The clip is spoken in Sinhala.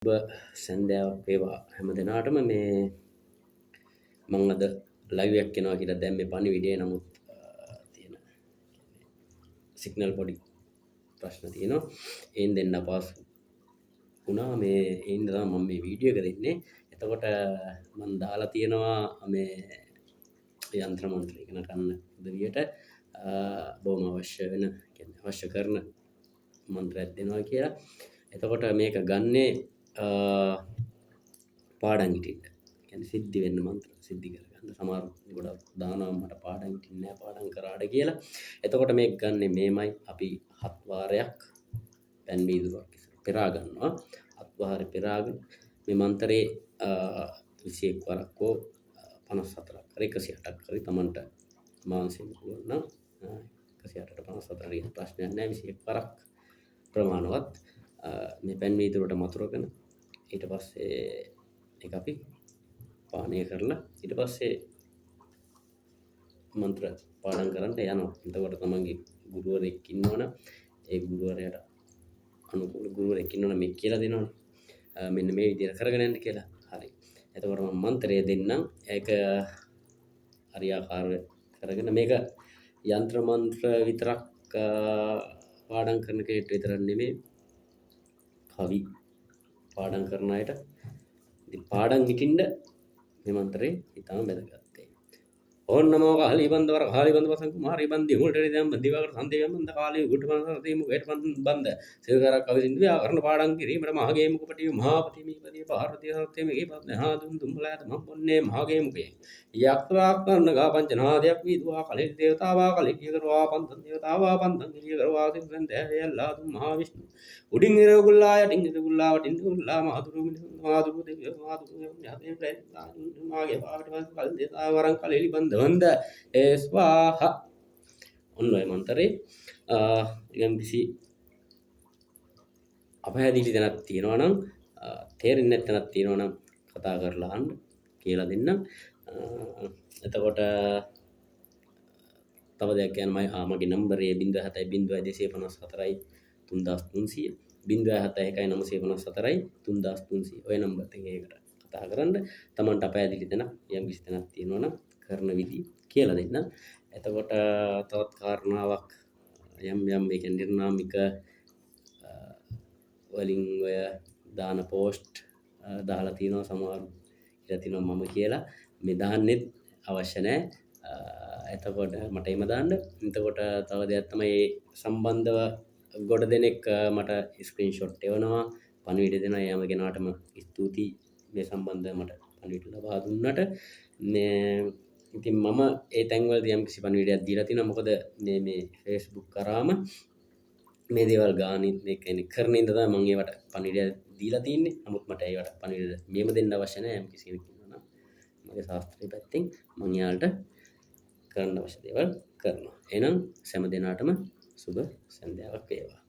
සැන්දෑවක් වේවා හැම දෙනාටම. මේ මං අද ලයිව් එකක් එනවා කියලා දැන් මේ පණිවිඩය. නමුත් තියෙන සිග්නල් පොඩි ප්‍රශ්න තියෙනවා. ඒන් දෙන්න අපහසු වුණා. මේ ඒ හින්දා තමයි මම මේ වීඩියෝ එක දෙන්නේ. එතකොට මං දාලා තියෙනවා මේ යන්ත්‍ර මන්ත්‍ර ඉගෙන ගන්න උදවියට බොහොම අවශ්‍ය වෙන, කියන්නේ අවශ්‍ය කරන මන්ත්‍රයක් දෙනවා කියලා. එතකොට මේක ගන්නේ පාඩම් හිටින්න. කියන්නේ සිද්ධි වෙන්න මන්ත්‍ර සිද්ධි කරගන්න. සමහර ගොඩක් දානවා මට පාඩම් හිටින්නේ නෑ පාඩම් කරාට කියලා. එතකොට මේක ගන්නෙ මේමයි. අපි හත් වාරයක් පැන් වීදුරුවක් ඉස්සර පෙරා ගන්නවා. හත් වාරේ පෙරාගෙන මේ මන්ත්‍රේ 21 වරක් හෝ 54ක් හරි 108ක් හරි තමන්ට මානසික පුළුවන් නම් 108ට 54 කියන ප්‍රශ්නයක් නෑ. 21 වරක් ප්‍රමාණවත් මේ පැන් වීදුරුවට මතුරගෙන ඊට පස්සේ ඒක අපි පානය කරලා ඊට පස්සේ මන්ත්‍ර පාඩම් කරන්න යනවා. එතකොට තමන්ගේ ගුරුවරයෙක් ඉන්නවනම් ඒ ගුරුවරයාට අනුකූල ගුරුවරයෙක් ඉන්නවනම් මේ කියලා දෙනවනේ. මෙන්න මේ විදිහට කරගෙන යන්න කියලා. හරි. එතකොට මම මන්ත්‍රය දෙන්නම්. ඒක හරියාකාරව කරගෙන මේක යන්ත්‍ර මන්ත්‍ර විතරක් පාඩම් කරන කෙනෙක්ට විතරක් නෙමෙයි, කවි පාඩම් කරන අයට ඉතින් පාඩම් හිටින්න මේ මන්ත්‍රේ ඉතාම වැදගත් වෙයි. ඕන් නමෝ කාලී බන්ද වර කාලී බන්ද වසං කුමාරී බන්දි මුලට දෙම් බන්දි වකර සන්දේවම් බන්ද කාලී ගුඩ බන්ද සතේ මුගේට බන්ද සිවකර කවි සින්දු ව්‍යාකරණ පාඩම් කිරීමට මහගේ මුඛපටි මහාපති මීපති පාර්වතී සත්‍ය මේකේ පත්න හා දුම් දුම්ලාත මම් පොන්නේ මහගේ මුඛේ යක්ඛා කරන ගා පංචනාදයක් වීදුවා කලින් දේවතාවා කලින් කරවා පන්තන් දේවතාවා පන්තන් කිය කරවා සින්දන් දෑයල්ලා දුම් මහා විෂ්ණු උඩින් ඉරගුල්ලා යටින් ඉරගුල්ලා වටින් ඉරගුල්ලා මහදුරු මිනිසුන් මහදුරු දෙවියෝ මහදුරු යහතේ ප්‍රේතා මාගේ පාවට කල් දේවතා වරන් කලෙලි බන්ද බන්ද ඒ ස්වාහ. ඔන්න ඔය මන්තරේ යම් කිසි අපහැදිලි තැනක් තියෙනවා නම්, තේරෙන්නේ නැති තැනක් තියෙනවා නම් කතා කරලා අහන්න කියලා දෙන්නම්. එතකොට තව දෙයක් කියන්න මගේ නම්බරය 07 0 254 3300 071 954 3300 ඔය නම්බර් එකෙන් ඒකට කතා කරන්න. තමන්ට අපහැදිලි තැනක් යම් කිසි තැනක් තියෙනවා නම් කරන විදි කියලා දෙන්න. එතකොට තවත් කාරණාවක් යම් යම් ඒ කියන්නේ නිර්නාමික වලින් ඔය දාන පෝස්ට් දාලා තියෙනවා සමහරු කියලා තියෙනවා මම කියලා. මේ දාන්නෙත් අවශ්‍ය නෑ. එතකොට මට එහෙම දාන්න. එතකොට තව දෙයක් තමයි ඒ සම්බන්ධව ගොඩ දෙනෙක් මට ස්ක්‍රීන්ෂොට් එවනවා, පණිවිඩ දෙනවා. ඒ හැම කෙනාටම ස්තුතියි මේ සම්බන්ධව මට පණිවිඩ ලබා දුන්නට. මේ ඉතින් මම ඒ තැන්වලදී යම් කිසි පණිවිඩයක් දීලා තිනවා. මොකද මේ මේ Facebook කරාම මේ දේවල් ගානින් මේ කියන්නේ කරන ඉඳ තමයි මම ඒවට පණිවිඩයක් දීලා තින්නේ. නමුත් මට ඒවට පණිවිඩ මෙහෙම දෙන්න අවශ්‍ය නැහැ. යම් කිසි කෙනෙක් ඉන්නවා නම් මගේ ශාස්ත්‍රීය පැත්තෙන් මං එයාලට කරන්න අවශ්‍ය දේවල් කරනවා. එහෙනම් සෑම දිනාටම සුබ සන්ධ්‍යාවක් වේවා.